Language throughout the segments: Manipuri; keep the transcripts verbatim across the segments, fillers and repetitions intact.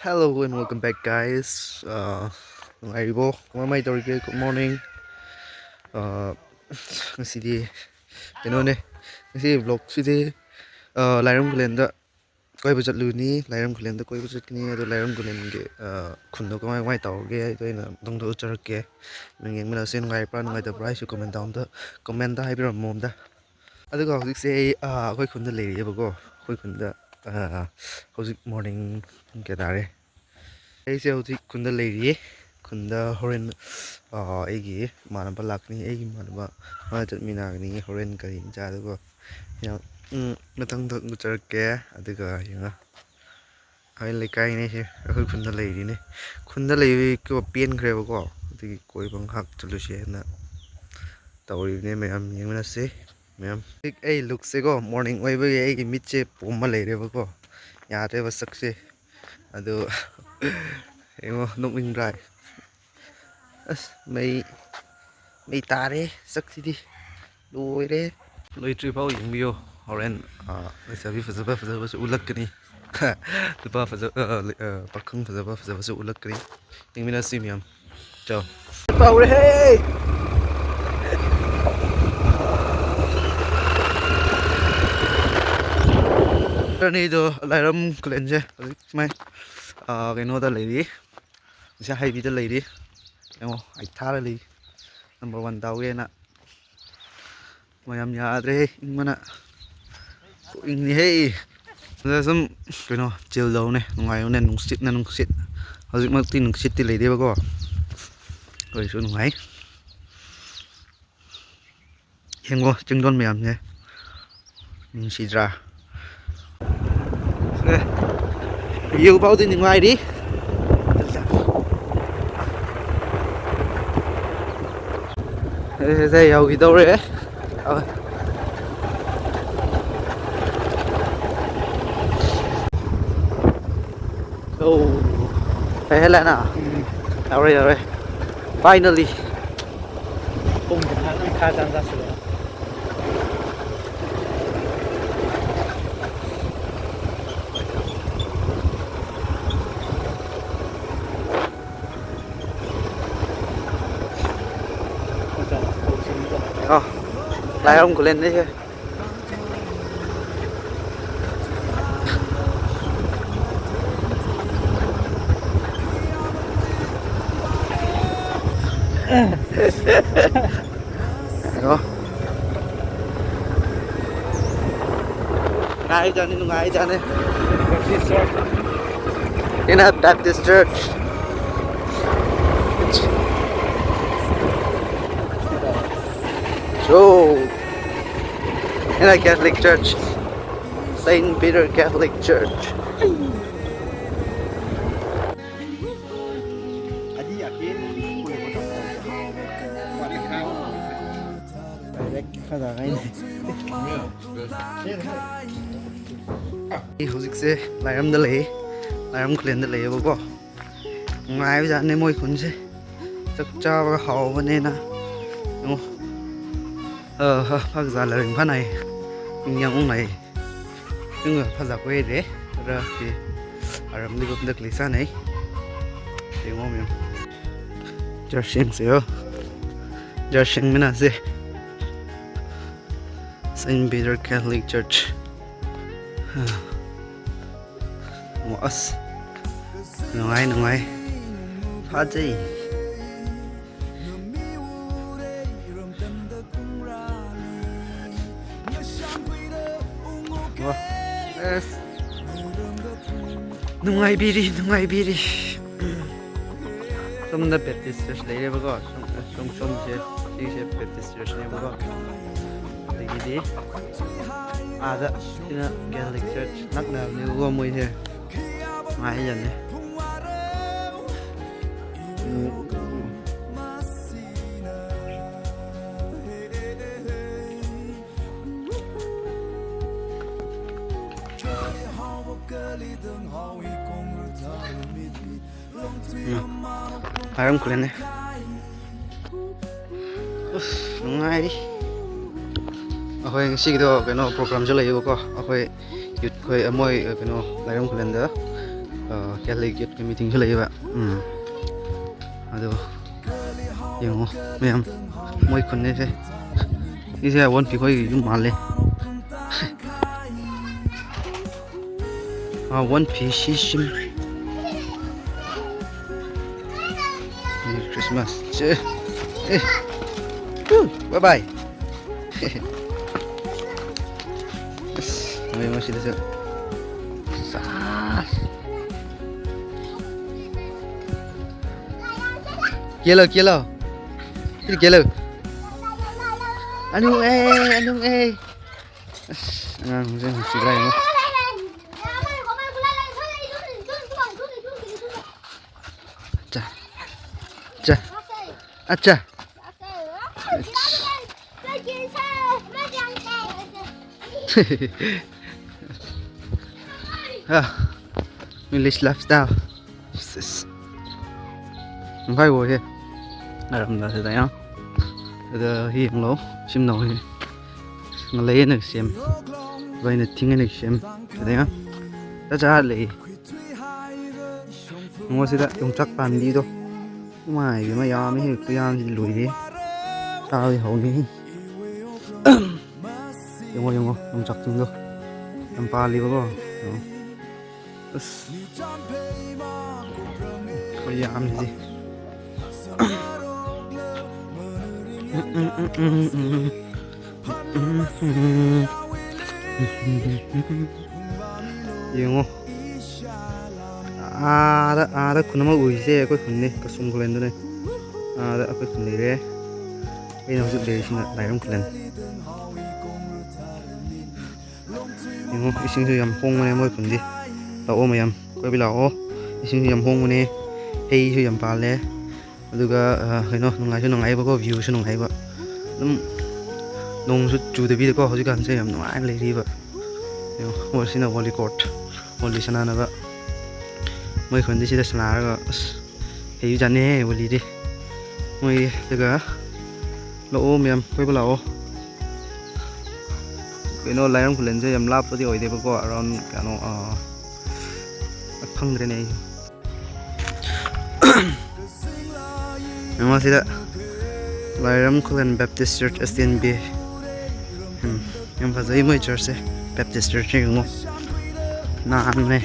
Hello and welcome back, guys. Uh, ꯅꯨꯡꯉꯥꯏꯔꯤꯕꯣ? ꯀꯃꯥꯏ ꯀꯃꯥꯏ ꯇꯧꯔꯤꯒꯦ? Good morning. Uh, ꯉꯁꯤꯗꯤ ꯀꯩꯅꯣꯅꯦ, ꯉꯁꯤ vlogꯁꯤꯗꯤ, uh, ꯂꯥꯏꯔꯝ ꯈꯨꯂꯦꯟꯗ ꯀꯣꯏꯕ ꯆꯠꯂꯨꯅꯤ꯫ ꯂꯥꯏꯔꯝ ꯈꯨꯂꯦꯟꯗ ꯀꯣꯏꯕ ꯆꯠꯀꯅꯤ꯫ ꯑꯗꯣ ꯂꯥꯏꯔꯝ ꯈꯨꯂꯦꯟꯒꯤ, uh, ꯈꯨꯟꯗꯣ ꯀꯃꯥꯏ ꯀꯃꯥꯏ ꯇꯧꯔꯒꯦ ꯍꯥꯏꯗꯣ ꯑꯩꯅ ꯃꯊꯪꯗ ꯎꯠꯆꯔꯛꯀꯦ꯫ ꯅꯪ ꯌꯦꯡꯃꯤꯟꯅꯁꯦ꯫ ꯅꯨꯡꯉꯥꯏꯕ꯭ꯔꯥ ꯅꯨꯡꯉꯥꯏꯇꯕ꯭ꯔꯥ ꯍꯥꯏꯁꯨ comment downꯗ, commentꯗ ꯍꯥꯏꯕꯤꯔꯝꯃꯣ ꯑꯝꯇ꯫ ꯑꯗꯨꯒ ꯍꯧꯖꯤꯛꯁꯦ ꯑꯩ, ꯑꯥ, ꯑꯩꯈꯣꯏ ꯈꯨꯟꯗ ꯂꯩꯔꯤꯑꯕꯀꯣ꯫ ꯑꯩꯈꯣꯏ ꯈꯨꯟꯗ, ꯑꯥ, ꯍꯧꯖꯤꯛ morning ꯄꯨꯡ ꯀꯌꯥ ꯇꯥꯔꯦ? ꯑꯩꯁꯦ ꯍꯧꯖꯤꯛ ꯈꯨꯟꯗ ꯂꯩꯔꯤꯌꯦ꯫ ꯈꯨꯟꯗ ꯍꯣꯔꯦꯟ, ꯑꯥ, ꯑꯩꯒꯤ ꯏꯃꯥꯟꯅꯕ ꯂꯥꯛꯀꯅꯤ꯫ ꯑꯩꯒꯤ ꯏꯃꯥꯟꯅꯕ ꯃꯥ ꯆꯠꯃꯤꯟꯅꯒꯅꯤ ꯍꯣꯔꯦꯟ ꯒꯥꯔꯤ ꯃꯆꯥꯗꯀꯣ꯫ ꯌꯥꯝ, ꯎꯝ, ꯃꯊꯪꯗ ꯎꯠꯆꯔꯛꯀꯦ꯫ ꯑꯗꯨꯒ ꯌꯦꯡꯉꯣ꯫ ꯑꯩꯈꯣꯏ ꯂꯩꯀꯥꯏꯅꯦ ꯁꯤ, ꯑꯩꯈꯣꯏ ꯈꯨꯟꯗ ꯂꯩꯔꯤꯅꯦ꯫ ꯈꯨꯟꯗ ꯂꯩꯕꯒꯤ ꯀꯣ ꯄꯦꯟꯈ꯭ꯔꯦꯕꯀꯣ, ꯑꯗꯨꯒꯤ ꯀꯣꯏꯕ ꯉꯥꯏꯍꯥꯛ ꯆꯠꯂꯨꯁꯦꯅ ꯇꯧꯔꯤꯕꯅꯦ꯫ ꯃꯌꯥꯝ ꯌꯦꯡꯃꯤꯟꯅꯁꯦ꯫ ꯃꯌꯥꯝ, ꯍꯧꯖꯤꯛ ꯑꯩ lookꯁꯦꯀꯣ, morning ꯑꯣꯏꯕꯒꯤ ꯑꯩꯒꯤ ꯃꯤꯠꯁꯦ ꯄꯣꯝꯃ ꯂꯩꯔꯦꯕꯀꯣ, ꯌꯥꯗ꯭ꯔꯦꯕ ꯁꯛꯁꯦ꯫ ꯑꯗꯣ ꯌꯦꯡꯉꯣ, ꯅꯣꯛꯅꯤꯡꯗ꯭ꯔꯥ? ꯑꯁ, ꯃꯩ, ꯃꯩ ꯇꯥꯔꯦ꯫ ꯁꯛꯁꯤꯗꯤ ꯂꯣꯏꯔꯦ꯫ ꯂꯣꯏꯗ꯭ꯔꯤꯐꯥꯎ ꯌꯦꯡꯕꯤꯌꯣ꯫ ꯍꯣꯔꯦꯟ, ꯑ, ꯂꯩꯁꯥꯕꯤ ꯐꯖꯕ ꯐꯖꯕꯁꯨ ꯎꯠꯂꯛꯀꯅꯤ꯫ ꯅꯨꯄꯥ ꯐꯖ-, ꯑ, ꯑ, ꯄꯥꯈꯪ ꯐꯖꯕ ꯐꯖꯕꯁꯨ ꯎꯠꯂꯛꯀꯅꯤ꯫ ꯌꯦꯡꯃꯤꯟꯅꯁꯤ ꯃꯌꯥꯝ꯫ ꯆꯥꯎ꯫ ꯄꯥꯎꯔꯦꯍꯦ! ꯑꯅꯤꯗꯣ ꯂꯥꯏꯔꯝ ꯈꯨꯂꯦꯟꯁꯦ ꯍꯧꯖꯤꯛ ꯁꯨꯃꯥꯏ, ꯑ, ꯀꯩꯅꯣꯗ ꯂꯩꯔꯤ꯫ ꯉꯁꯥꯏ ꯍꯥꯏꯕꯤꯗ ꯂꯩꯔꯤ꯫ ꯌꯦꯡꯉꯣ, ꯑꯩ ꯊꯥꯔ ꯂꯩ꯫ Number one ꯇꯧꯒꯦꯅ꯫ ꯃꯌꯥꯝ ꯌꯥꯗ꯭ꯔꯦꯍꯦ, ꯏꯪꯕꯅ꯫ ꯏꯪꯉꯤꯍꯦ꯫ ꯑꯗ ꯁꯨꯝ ꯀꯩꯅꯣ chill ꯇꯧꯅꯦ, ꯅꯨꯡꯉꯥꯏꯕꯅꯦ, ꯅꯨꯡꯁꯤꯠꯅ ꯅꯨꯡꯁꯤꯠ꯫ ꯍꯧꯖꯤꯛꯃꯛꯇꯤ ꯅꯨꯡꯁꯤꯠꯇꯤ ꯂꯩꯇꯦꯕꯀꯣ, ꯑꯣꯏꯔꯁꯨ ꯅꯨꯡꯉꯥꯏ꯫ ꯌꯦꯡꯉꯣ, ꯆꯤꯡꯗꯣꯟ ꯃꯌꯥꯝꯁꯦ ꯅꯨꯡꯁꯤꯗ꯭ꯔꯥ? ꯑꯦ, view ꯐꯥꯎꯗꯤ ꯅꯨꯡꯉꯥꯏꯔꯤ꯫ ꯑꯦ, ꯁꯦ ꯌꯧꯈꯤꯗꯧꯔꯦ꯫ ꯑꯧ, ꯀꯩ ꯍꯥꯏꯂꯥꯏꯅ? ꯎꯝ, ꯌꯧꯔꯦ, ꯌꯧꯔꯦ꯫ Finally꯫ ꯄꯨꯡ ꯃꯈꯥꯏ, ꯃꯈꯥꯏ ꯇꯥꯟ ꯆꯥꯁꯤꯜꯂꯛꯑꯦ꯫ ꯂꯥꯏꯔꯝ ꯈꯨꯂꯦꯟꯗꯩꯁꯦ꯫ ꯌꯦꯡꯉꯣ꯫ ꯅꯨꯡꯉꯥꯏꯖꯥꯠꯅꯤ, ꯅꯨꯡꯉꯥꯏꯖꯥꯠꯅꯤ꯫ In a Baptist church. So, in a Catholic church. Saint Peter Catholic Church. ꯑꯩ ꯍꯧꯖꯤꯛꯁꯦ ꯂꯥꯏꯔꯝꯗ ꯂꯩ, ꯂꯥꯏꯔꯝ ꯈꯨꯂꯦꯟꯗ ꯂꯩꯌꯦꯕꯀꯣ꯫ ꯅꯨꯡꯉꯥꯏꯕꯖꯥꯠꯅꯦ ꯃꯣꯏ ꯈꯨꯟꯁꯦ꯫ ꯆꯥꯛ ꯆꯥꯕꯒ ꯍꯥꯎꯕꯅꯦꯅ꯫ ꯌꯦꯡꯉꯣ꯫ ꯑ, ꯍ, ꯐꯛ ꯖꯥꯂ ꯔꯤꯡ ꯐꯅꯥꯏ꯫ ꯏꯪ ꯌꯥꯝ ꯎꯪꯅꯥꯏ꯫ ꯏꯪ ꯐꯖ ꯀꯨꯏꯔꯦ꯫ ꯈꯔ ꯁꯤ ꯑꯔꯝꯗꯤ ꯒꯨꯝꯗ ꯀ꯭ꯂꯤ ꯆꯥꯅꯩ꯫ ꯌꯦꯡꯉꯣ ꯃꯌꯥꯝ꯫ ꯆꯔꯆ ꯌꯦꯡꯁꯦ, ꯑꯣ꯫ ꯆꯔꯆ ꯌꯦꯡꯃꯤꯟꯅꯁꯦ꯫ Saint Peter Catholic Church꯫ ꯑꯣ, ꯑꯁ꯫ ꯅꯨꯡꯉꯥꯏ, ꯅꯨꯡꯉꯥꯏ꯫ ꯐꯖꯩ꯫ ꯋꯥ꯫ ꯑꯁ꯫ ꯅꯨꯡꯉꯥꯏꯕꯤꯔꯤ, ꯅꯨꯡꯉꯥꯏꯕꯤꯔꯤ꯫ ꯁꯣꯝꯗ Baptist Church ꯂꯩꯔꯦꯕꯀꯣ꯫ ꯁꯣꯝ, ꯁꯣꯝ, ꯁꯣꯝꯁꯦ, ꯁꯤꯁꯦ Baptist Churchꯅꯦꯕꯀꯣ꯫ ꯑꯗꯒꯤꯗꯤ ꯑꯥꯗ ꯁꯤꯅ Catholic Church ꯅꯛꯅꯕꯅꯦꯕꯀꯣ ꯃꯣꯏꯁꯦ꯫ ꯅꯨꯡꯉꯥꯏꯖꯅꯤ꯫ ꯎꯝ꯫ ꯎꯝ꯫ ꯂꯥꯏꯔꯝ ꯈꯨꯂꯦꯟꯅꯦ꯫ ꯑꯁ, ꯅꯨꯡꯉꯥꯏꯔꯤ꯫ ꯑꯩꯈꯣꯏ ꯉꯁꯤꯒꯤꯗꯣ ꯀꯩꯅꯣ programꯁꯨ ꯂꯩꯌꯦꯕꯀꯣ꯫ ꯑꯩꯈꯣꯏ youth ꯈꯣꯏ, ꯃꯣꯏ, ꯀꯩꯅꯣ, ꯂꯥꯏꯔꯝ ꯈꯨꯂꯦꯟꯗ, ꯑ, Catholic youthꯀꯤ meetingꯁꯨ ꯂꯩꯌꯦꯕ꯫ ꯎꯝ꯫ ꯑꯗꯣ ꯌꯦꯡꯉꯣ ꯃꯌꯥꯝ, ꯃꯣꯏ ꯈꯨꯟꯅꯦꯁꯦ꯫ ꯁꯤꯁꯦ ꯋꯥꯟ ꯄꯤ ꯈꯣꯏꯒꯤ ꯌꯨꯝ ꯃꯥꯜꯂꯦ꯫ ꯑꯥ, ꯋꯥꯟ ꯄꯤ ꯁꯤ ꯁꯤꯝ꯫ ꯃꯦꯔꯤ ꯈ꯭ꯔꯤꯁꯃꯥꯁ꯫ ꯆꯦ꯫ ꯑꯦ꯫ ꯎ, ꯕꯥꯏ ꯕꯥꯏ꯫ ꯑꯁ, ꯃꯣꯏ ꯃꯁꯤꯗꯁꯨ꯫ ꯁꯥꯁ꯫ ꯀꯦꯜꯂꯣ, ꯀꯦꯜꯂꯣ꯫ ꯁꯤꯗ ꯀꯦꯜꯂꯣ꯫ ꯑꯅꯨ ꯑꯦ, ꯑꯅꯨ ꯑꯦ꯫ ꯑꯁ, ꯑꯉꯥꯡꯁꯦ ꯅꯨꯡꯁꯤꯗ꯭ꯔꯥ ꯌꯦꯡꯉꯣ꯫ ꯑꯠꯆꯥ, ꯑꯠꯆꯥ, ꯑꯠꯆꯥ꯫ ꯑ, English lifestyle꯫ ꯁꯤꯁ꯫ ꯅꯨꯡꯈꯥꯏ ꯑꯣꯏꯍꯦ꯫ ꯑꯔꯝꯗ ꯁꯤꯗ ꯌꯥꯝ꯫ ꯑꯗ ꯌꯦꯡꯂꯣ꯫ ꯁꯤꯝꯅ ꯍꯣꯏ꯫ ꯉꯂꯩ ꯑꯩꯅ ꯁꯦꯝ꯫ ꯑꯗ ꯑꯩꯅ ꯊꯤꯡ ꯑꯩꯅ ꯁꯦꯝ꯫ ꯁꯤꯗ ꯌꯥꯝ꯫ ꯆꯥ ꯆꯥ ꯂꯩ꯫ ꯌꯦꯡꯉꯣ ꯁꯤꯗ ꯌꯣꯡꯆꯥꯛ ꯄꯥꯝꯕꯤꯗꯣ꯫ ꯏꯃꯥꯏ ꯏꯕꯦꯝꯃ, ꯌꯥꯝꯃꯦꯍꯦ, ꯈꯨꯌꯥꯝꯁꯤꯗꯤ ꯂꯣꯏꯔꯦ꯫ ꯆꯥꯕꯗꯤ ꯍꯧꯅꯤ꯫ ꯌꯦꯡꯉꯣ, ꯌꯦꯡꯉꯣ, ꯌꯣꯡꯆꯥꯛꯁꯤꯡꯗꯣ ꯌꯥꯝ ꯄꯥꯜꯂꯤꯕꯀꯣ꯫ ꯌꯦꯡꯉꯣ꯫ ꯑꯁ꯫ ꯈꯨꯌꯥꯝꯁꯤꯗꯤ꯫ ꯎꯝ, ꯎꯝ, ꯎꯝ, ꯎꯝ, ꯎꯝ, ꯎꯝ꯫ ꯎꯝ, ꯎꯝ, ꯎꯝ꯫ ꯌꯦꯡꯉꯣ꯫ ꯑꯥꯗ, ꯑꯥꯗ ꯈꯨꯟ ꯑꯃ ꯎꯔꯤꯁꯦ ꯑꯩꯈꯣꯏ ꯈꯨꯟꯅꯤ, ꯀꯁꯨꯝ ꯈꯨꯂꯦꯟꯗꯨꯅꯤ꯫ ꯑꯥꯗ ꯑꯩꯈꯣꯏ ꯈꯨꯟ ꯂꯩꯔꯦ꯫ ꯑꯩꯅ ꯍꯧꯖꯤꯛ ꯂꯩꯔꯤꯁꯤꯅ ꯂꯥꯏꯔꯝ ꯈꯨꯂꯦꯟ꯫ ꯌꯦꯡꯉꯣ, ꯏꯁꯤꯡꯁꯨ ꯌꯥꯝ ꯍꯣꯡꯕꯅꯦ ꯃꯣꯏ ꯈꯨꯟꯗꯤ꯫ ꯂꯥꯛꯑꯣ ꯃꯌꯥꯝ, ꯀꯣꯏꯕ ꯂꯥꯛꯑꯣ꯫ ꯏꯁꯤꯡꯁꯨ ꯌꯥꯝ ꯍꯣꯡꯕꯅꯦ, ꯍꯩꯁꯨ ꯌꯥꯝ ꯄꯥꯜꯂꯦ꯫ ꯑꯗꯨꯒ, ꯑ, ꯀꯩꯅꯣ, ꯅꯨꯡꯉꯥꯏꯁꯨ ꯅꯨꯡꯉꯥꯏꯕꯀꯣ, ꯚ꯭ꯌꯨꯁꯨ ꯅꯨꯡꯉꯥꯏꯕ꯫ ꯑꯗꯨꯝ ꯅꯣꯡꯁꯨ ꯆꯨꯗꯕꯤꯗꯀꯣ, ꯍꯧꯖꯤꯛꯀꯥꯟꯁꯦ ꯌꯥꯝ ꯅꯨꯡꯉꯥꯏꯅ ꯂꯩꯔꯤꯕ꯫ ꯌꯦꯡꯉꯣ, ꯃꯣꯏꯁꯤꯅ ꯚꯣꯂꯤ ꯀꯣꯔꯠ, ꯚꯣꯂꯤ ꯁꯥꯟꯅꯅꯕ꯫ ꯃꯣꯏ ꯈꯨꯟꯗꯤ ꯁꯤꯗ ꯁꯥꯟꯅꯔꯒ, ꯑꯁ, ꯍꯩꯕꯖꯥꯠꯅꯦꯍꯦ ꯚꯣꯂꯤꯗꯤ꯫ ꯃꯣꯏ ꯑꯗꯨꯒ ꯂꯥꯛꯑꯣ ꯃꯌꯥꯝ, ꯀꯣꯏꯕ ꯂꯥꯛꯑꯣ꯫ ꯀꯩꯅꯣ, ꯂꯥꯏꯔꯪ ꯈꯨꯂꯦꯟꯁꯦ ꯌꯥꯝ ꯂꯥꯞꯄꯗꯤ ꯑꯣꯏꯗꯦꯕꯀꯣ, around ꯀꯩꯅꯣ, ꯑ, ꯈꯪꯗ꯭ꯔꯦꯅꯦ ꯑꯩ꯫ ꯌꯦꯡꯉꯣ ꯁꯤꯗ ꯂꯥꯏꯔꯝ ꯈꯨꯂꯦꯟ Baptist Church S T N B꯫ ꯌꯥꯝ ꯐꯖꯩ ꯃꯣꯏ ꯆꯔꯆꯁꯦ, ꯕꯦꯞꯇꯤꯁ ꯆꯔꯆꯁꯦ ꯌꯦꯡꯉꯣ꯫ ꯅꯥꯟꯕꯅꯦ,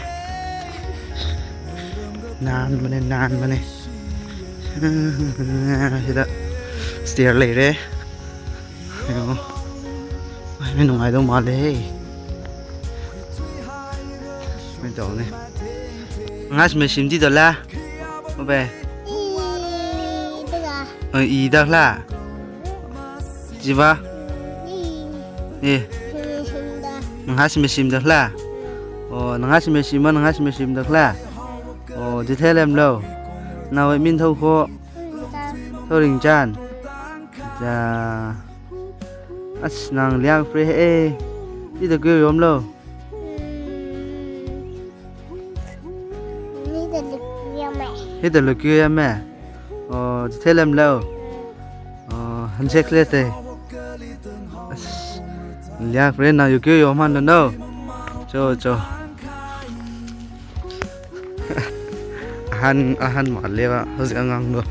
ꯅꯥꯟꯕꯅꯦ, ꯅꯥꯟꯕꯅꯦ꯫ ꯁꯤꯗ ꯁ꯭ꯇꯦꯌꯔ ꯂꯩꯔꯦ꯫ ꯌꯦꯡꯉꯣ꯫ ꯍꯥꯏꯃꯦ, ꯅꯨꯡꯉꯥꯏꯗꯧ ꯃꯥꯜꯂꯦꯍꯦ꯫ ꯁꯨꯃꯥꯏꯅ ꯇꯧꯅꯤ꯫ ꯉꯥꯁ ꯃꯦꯁꯤꯝꯗꯤ ꯗꯣꯂꯥ꯫ ꯑꯣꯕꯦ꯫ ꯏꯗꯒ꯫ ꯑ, ꯏꯗꯒꯂꯥ꯫ ꯖꯤꯕꯥ꯫ ꯏ꯫ ꯑꯦ꯫ ꯁꯤꯝꯗ꯫ ꯅꯪꯍꯥꯁ ꯃꯦꯁꯤꯝꯗꯒꯂꯥ꯫ ꯑꯣ, ꯅꯪꯍꯥꯁ ꯃꯦꯁꯤꯝꯃ, ꯅꯪꯍꯥꯁ ꯃꯦꯁꯤꯝꯗꯒꯂꯥ꯫ ꯑꯣ, ꯗꯤꯊꯦꯂꯦꯝꯂꯣ꯫ ꯅꯥꯋꯦ ꯃꯤꯟ ꯊꯧꯈꯣ꯫ ꯊꯧꯔꯤꯡ ꯆꯥꯟ꯫ ꯖꯥ꯫ ꯑꯁ, ꯅꯪ ꯂꯤꯌꯥꯡ ꯐ꯭ꯔꯦ ꯍꯦ꯫ ꯁꯤꯗ ꯀꯨꯏ ꯌꯣꯝꯂꯣ꯫ ꯁꯤꯗ ꯂꯨꯀꯤꯌꯝꯃꯦ꯫ ꯁꯤꯗ ꯂꯨꯀꯤꯌꯝꯃꯦ꯫ ꯑꯣ, ꯊꯦꯂꯝꯂꯣ꯫ ꯑꯣ, ꯍꯟꯁꯦꯛꯂꯦꯇꯦ꯫ ꯑꯁ, ꯂꯤꯌꯥꯡ ꯐ꯭ꯔꯦ ꯅꯪ ꯌꯨꯀꯤꯌꯣ ꯌꯣꯝꯍꯟꯗꯅꯣ꯫ ꯆꯣ, ꯆꯣ꯫ ꯑꯍꯟ, ꯑꯍꯟ ꯃꯥꯜꯂꯦꯕ ꯍꯧꯖꯤꯛ ꯑꯉꯥꯡꯗꯣ꯫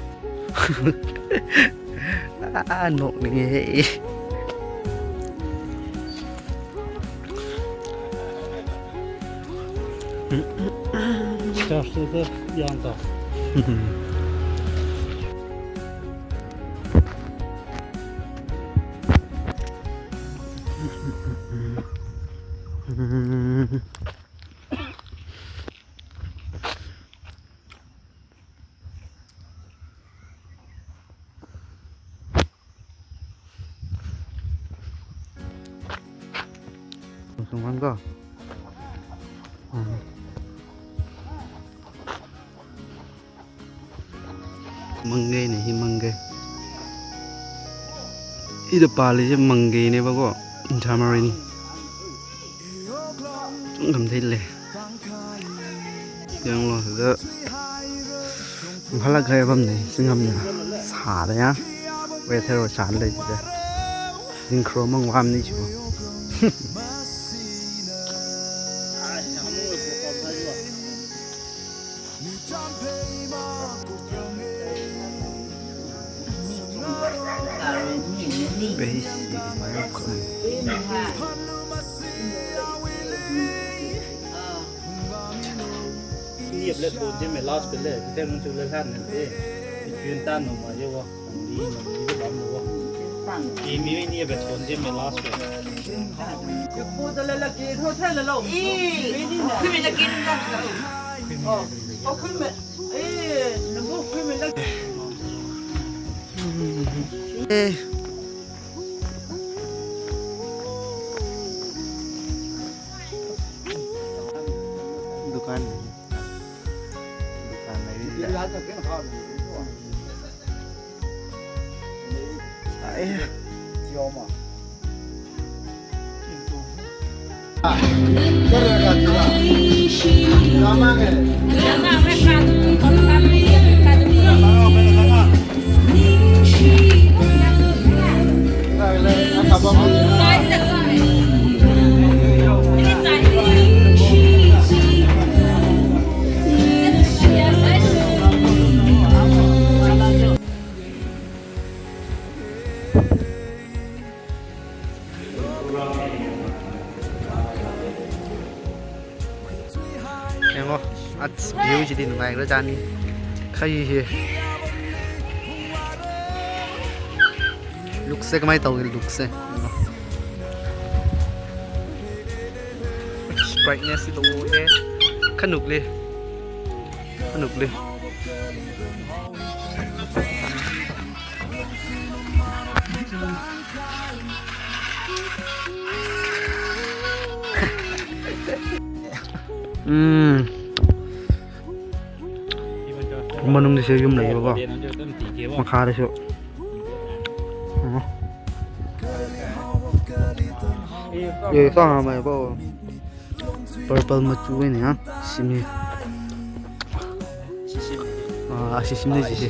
ꯑꯥ, ꯅꯣꯛꯅꯤꯡꯉꯦꯍꯦ꯫ ꯆꯔꯆꯇꯨꯗ ꯌꯥꯝ ꯇꯧ꯫ Sungkan ko. Hmm. ꯃꯪꯒꯩꯅꯦ, ꯁꯤ ꯃꯪꯒꯩ꯫ ꯁꯤꯗ ꯄꯥꯜꯂꯤꯁꯦ ꯃꯪꯒꯩꯅꯦꯕꯀꯣ, ꯇꯃꯥꯔꯤꯟ꯫ ꯁꯨꯝ ꯊꯝꯊꯩ ꯂꯩ꯫ ꯌꯦꯡꯂꯣ, ꯁꯤꯗ ꯏꯝꯐꯥꯜ ꯈꯔ ꯐꯝꯅꯤ, ꯆꯤꯡ ꯑꯃꯅ ꯁꯥꯗ ꯌꯥꯝ ꯋꯦꯊꯔ ꯁꯥ ꯂꯩꯁꯤꯗ꯫ ꯖꯤꯡꯈ꯭ꯔꯣ ꯑꯃ ꯋꯥꯝꯅꯤ ꯁꯤꯕꯨ꯫ Base ꯁꯤ ꯃꯥꯏ ꯈꯨꯝ꯫ ꯏꯅꯦ ꯕ꯭ꯂꯦꯛ ꯕꯣꯔꯗ ꯁꯦꯝꯃꯦ, ꯂꯥꯁ ꯄꯦ ꯂꯩ, ꯀꯩꯊꯦꯜ ꯅꯨꯡꯊꯤꯜ ꯂꯩ ꯍꯥꯟꯅꯗꯤ꯫ ꯏꯆꯦ ꯇꯥꯟ ꯅꯣꯡꯃ ꯌꯦꯡꯉꯣ, ꯅꯪꯗꯤ ꯅꯪꯗꯤ ꯕꯥꯝ ꯂꯧꯑꯣ꯫ ꯏꯃꯤ ꯏꯅꯦ ꯕꯦ ꯊꯣꯟ ꯁꯦꯝꯃꯦ, ꯂꯥꯁ ꯄꯦ꯫ ꯀꯣꯗ ꯂꯩ ꯂꯛꯀꯤ ꯊꯣ ꯊꯦ ꯂꯩ ꯂꯧ꯫ ꯏ, ꯈꯨꯏꯃꯤ ꯂꯛꯀꯤ ꯅꯪ ꯂꯧ꯫ ꯑꯣ, ꯑꯣ, ꯈꯨꯏꯃꯤ꯫ ꯑꯦ, ꯅꯪꯕꯨ ꯈꯨꯏꯃꯤ ꯂꯛꯀꯤ꯫ ꯑꯦ꯫ ꯗꯨꯀꯥꯟ꯫ ꯗꯨꯀꯥꯟ ꯂꯩꯔꯤꯗ꯫ ꯁꯥꯏꯍꯦ꯫ ꯌꯦꯡꯉꯣ, ꯑꯁ, view ꯁꯤꯗꯤ ꯅꯨꯡꯉꯥꯏꯈ꯭ꯔꯖꯥꯠꯅꯤ꯫ ꯈꯩꯁꯦ꯫ Look ꯁꯦ ꯀꯃꯥꯏꯅ ꯇꯧꯒꯦ, look ꯁꯦ? ꯌꯦꯡꯉꯣ꯫ ꯑꯁ, brightness ꯁꯤ ꯂꯣꯏꯔꯦ꯫ ꯈꯅꯨꯛꯂꯤ꯫ ꯈꯅꯨꯛꯂꯤ꯫ ꯎꯝ꯫ ꯃꯅꯨꯡꯗꯁꯨ ꯌꯨꯝ ꯂꯩꯌꯦꯕꯀꯣ꯫ ꯃꯈꯥꯗꯁꯨ꯫ ꯎꯝ꯫ ꯑꯦ, ꯆꯥ ꯑꯃ ꯍꯥꯏꯕ꯫ Purple ꯃꯆꯨ ꯑꯣꯏꯅ ꯌꯥꯝ ꯁꯤꯝꯃꯤ꯫ ꯑꯥ, ꯑꯁꯤ ꯁꯤꯝꯅꯤ, ꯁꯤꯁꯦ꯫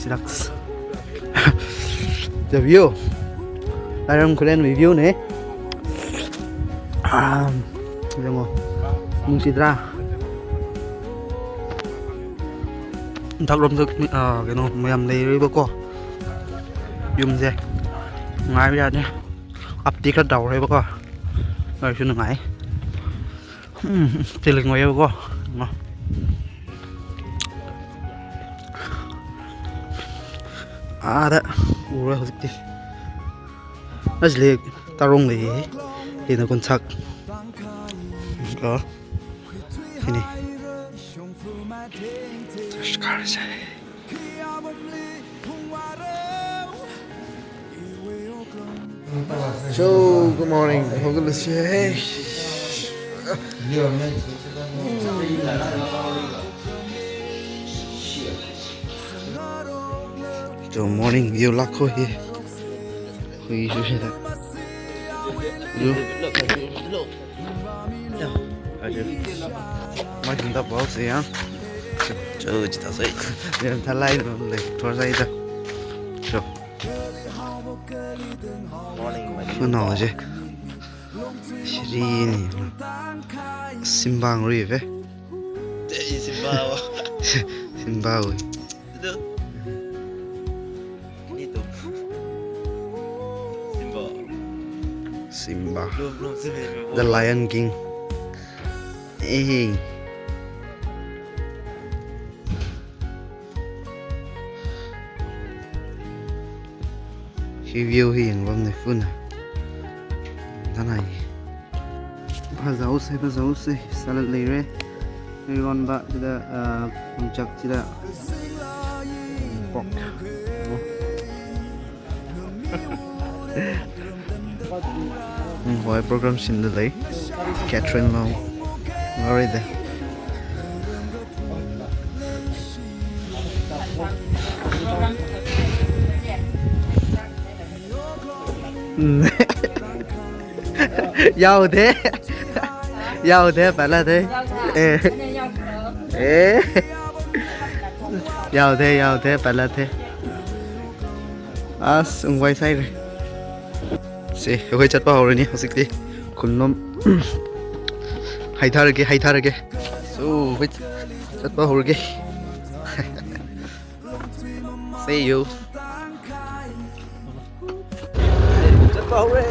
ꯁꯤꯗꯛꯁ꯫ The view꯫ ꯂꯥꯏꯔꯪ ꯈꯨꯂꯦꯟ view ꯅꯦ꯫ ꯑꯥ, ꯌꯦꯡꯉꯣ꯫ ꯅꯨꯡꯁꯤꯗ꯭ꯔꯥ? ꯃꯊꯛꯂꯣꯝꯗ, ꯑꯥ, ꯀꯩꯅꯣ ꯃꯌꯥꯝ ꯂꯩꯔꯤꯕꯀꯣ꯫ ꯌꯨꯝꯁꯦ꯫ ꯅꯨꯡꯉꯥꯏꯕ ꯌꯥꯗꯦ꯫ ꯑꯞꯇꯤ ꯈꯔ ꯇꯧꯔꯦꯕꯀꯣ, ꯑꯣꯏꯔꯁꯨ ꯅꯨꯡꯉꯥꯏ꯫ ꯎꯝ, ꯐꯤꯂꯤꯡ ꯑꯣꯏꯌꯦꯕꯀꯣ꯫ ꯑꯥꯗ ꯎꯔꯦ ꯍꯧꯖꯤꯛꯇꯤ꯫ ꯑꯁꯤꯗꯤ ꯇꯔꯣꯡ ꯂꯩꯌꯦ꯫ ꯍꯦꯟꯅ ꯀꯣꯟꯁꯥꯛ꯫ ꯀꯣ꯫ ꯁꯤꯅꯤ꯫ ꯆꯔꯆ ꯀꯥꯔꯁꯦ꯫ So, good morning. ꯍꯧꯒꯠꯂꯁꯦ꯫ So, morning view ꯂꯥꯛꯈꯣ ꯍꯤ꯫ ꯍꯨꯏꯁꯨ ꯁꯤꯗ꯫ ꯌꯨ꯫ ꯃꯥꯏ ꯁꯨꯝ ꯇꯞꯄ ꯍꯧꯁꯦ ꯌꯥꯝ꯫ ꯆꯨ, ꯆꯨ, ꯆꯨ ꯇꯧꯁꯦ꯫ ꯌꯥꯝ ꯊꯂꯥꯏ ꯅꯣ ꯂꯩ꯫ ꯊꯣꯔꯁ ꯑꯩꯗ꯫ ꯆꯨ꯫ ꯈꯨꯅꯥꯎꯁꯦ꯫ ꯁꯤꯔꯤꯅꯤ꯫ ꯁꯤꯝꯕꯥꯡ ꯔꯨꯏꯕꯦ꯫ ꯁꯤꯝꯕꯥ꯫ ꯁꯤꯝꯕꯥ ꯎꯏ꯫ Simba. Simba. The Lion King꯫ ꯑꯦ꯫ ꯁꯤ view ꯁꯤ ꯌꯦꯡꯕꯝꯅꯦ ꯄꯨꯟꯅ꯫ ꯅꯅꯥꯏ꯫ ꯐꯖꯍꯧꯁꯦ, ꯐꯖꯍꯧꯁꯦ꯫ ꯁꯂꯠ ꯂꯩꯔꯦ꯫ ꯏꯔꯣꯟꯕ ꯁꯤꯗ, ꯑ, ꯌꯣꯡꯆꯥꯛ ꯁꯤꯗ꯫ Pork꯫ ꯎꯝ, ꯍꯣꯏ, program ꯁꯤꯟꯗ ꯂꯩ꯫ Catherine ꯂꯣꯡ꯫ ꯉꯥꯎꯔꯤꯗ꯫ ꯎꯝ꯫ ꯌꯥꯎꯗꯦ꯫ ꯌꯥꯎꯗꯦ, ꯄꯜꯂꯗꯦ꯫ ꯑꯦ꯫ ꯑꯦ꯫ ꯌꯥꯎꯗꯦ, ꯌꯥꯎꯗꯦ, ꯄꯜꯂꯗꯦ꯫ ꯑꯁ, ꯎꯪ ꯋꯥꯏ ꯆꯥꯏꯔꯦ꯫ ꯁꯦ, ꯑꯩꯈꯣꯏ ꯆꯠꯄ ꯍꯧꯔꯅꯤ ꯍꯧꯖꯤꯛꯇꯤ꯫ ꯈꯨꯟꯂꯣꯝ꯫ ꯍꯥꯏꯊꯔꯒꯦ, ꯍꯥꯏꯊꯔꯒꯦ꯫ So, ꯑꯩꯈꯣꯏ ꯆꯠꯄ ꯍꯧꯔꯒꯦ꯫ See you꯫ ꯍꯧꯔꯦ꯫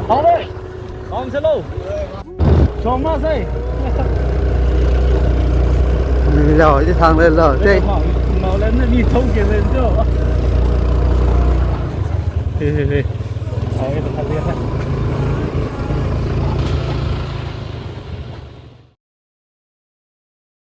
ꯍꯧꯔꯦ꯫ ꯀꯥꯎꯟ ꯆꯠꯂꯣ꯫ ꯆꯣꯡꯃꯁꯦ꯫ ꯃꯤ ꯂꯥꯎ, ꯍꯧꯖꯤꯛ ꯊꯥꯡ ꯂꯩ ꯂꯥꯎ꯫ ꯇꯦ꯫ ꯃꯥꯎꯂꯦꯟꯅ ꯃꯤ ꯊꯧꯒꯦ ꯂꯩꯕꯗꯣ꯫ ꯍꯦ, ꯍꯦ, ꯍꯦ꯫ ꯍꯧꯔꯦ, ꯐꯖꯔꯦ꯫